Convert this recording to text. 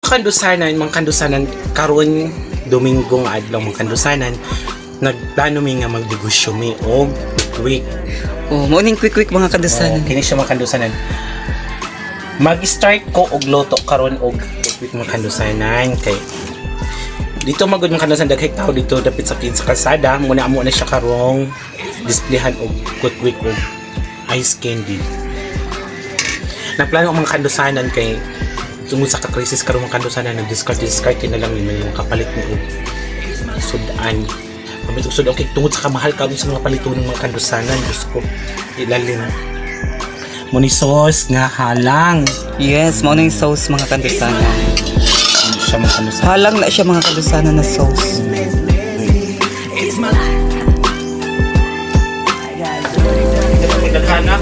Kandusanan, mga kandusanan, karon Domingo nga adlaw, mga kandusanan, nagplano mi nga magnegosyo mi og quick. Oh, mao ning quick quick, mga kandusanan. Oh, kini siya, mga kandusanan. Mag-start ko og luto karon og quick, mga kandusanan, kay dito magud, mga kandusanan, daghang tao dito dapit sa kalsada muna amo na siya karong displayhan og quick quick og ice candy. Nagplano ang mga kandusanan kay tungod sa ka-crisis karon, mga kandusanan, nag-discard discard na lang ni mga kapalit ni og sudan. Pamit og sudan kay tungod sa kamahal karon sa mga palitonon, mga kandusanan, Diyos ko, ilalim mo ni sauce nga halang. Yes, mao ning sauce, mga kandusanan. Ano siya, mga kandusanan? Halang na siya, mga kandusanan, na sauce. Daghan na.